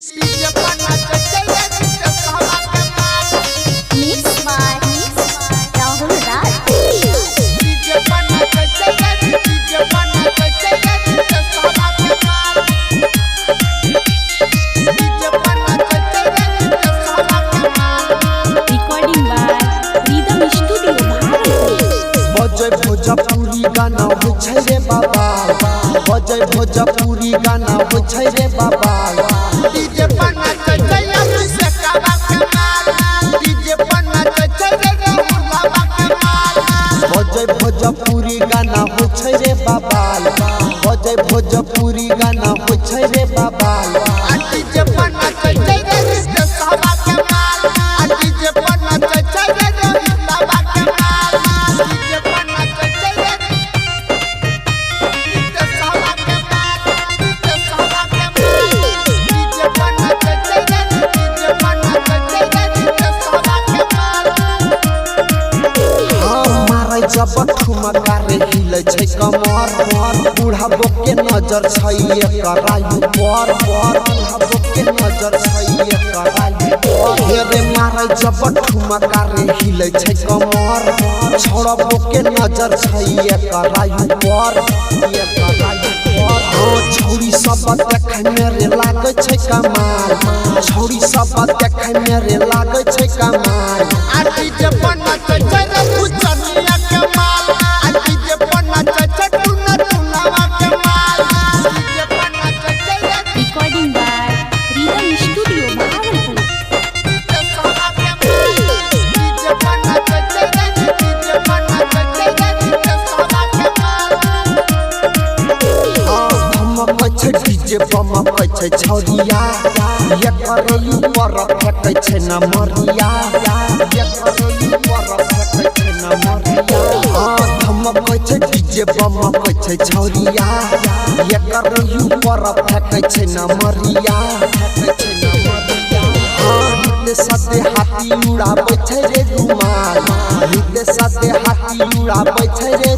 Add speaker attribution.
Speaker 1: Mix by Rahul Raj.
Speaker 2: Recording by Rhythm Studio Bhagalpur.
Speaker 3: बजै भोजपुरी गाना होइ छै रे बाबा, बजै भोजपुरी गाना होइ छै रे बाबा।
Speaker 4: डीजे पर नाचै छै अभिषेक बाबा के माल, डीजे पर नाचै छै रे राहुल बाबा के माल।
Speaker 3: बजै भोजपुरी गाना होइ छै रे बाबा, बजै भोजपुरी गाना होइ छै रे बाबा।
Speaker 4: आ डीजे पर नाचै छै रे रितेश बाबा के माल, आ डीजे पर नाचै छै रे रोहित बाबा के माल। डीजे पर नाचै छै रे रितेश बाबा के माल, रितेश बाबा के माल। डीजे पर नाचै छै रे, डीजे पर नाचै छै रे रितेश बाबा के माल।
Speaker 3: हाँ, मारै जब ठुमका रे हिलै छै कमर, बुढ़ाबो के नजर छै एकरा ऊपर पर, बुढ़ाबो के नजर छै एकरा ऊपर। हे रे मारै जब ठुमका रे हिलै छै कमर, छोड़बो के नजर छै एकरा ऊपर, एकरा ऊपर। हाँ, छौरी सब देखै मे रे लागै छै कमाल, छौरी सब देखै मे रे लागै छै कमाल।
Speaker 4: आ डीजे पर नाचै छै रे कुचनिया के माल, आ डीजे पर नाचै छै टुना टुनावा के माल। डीजे पर नाचै छै रे
Speaker 2: Recording by Rhythm Studio Bhagalpur.
Speaker 4: Ritesh बाबा के माल, डीजे पर नाचै छै रे, डीजे पर नाचै छै रे रितेश बाबा के माल।
Speaker 3: धमकै छै डीजे बमकै छै छौरिया, एकर ऊपर फेकै छै नमरिया, एकर ऊपर फेकै छै नमरिया। हाँ, धमकै छै डीजे बमकै छै छौरिया, एकर ऊपर फेकै छै नमरिया, फेकै छै नमरिया। हाँ, नित सदे हाथी उड़ाबै छै रे रुमाल, नित सदे हाथी उड़ाबै छै रे।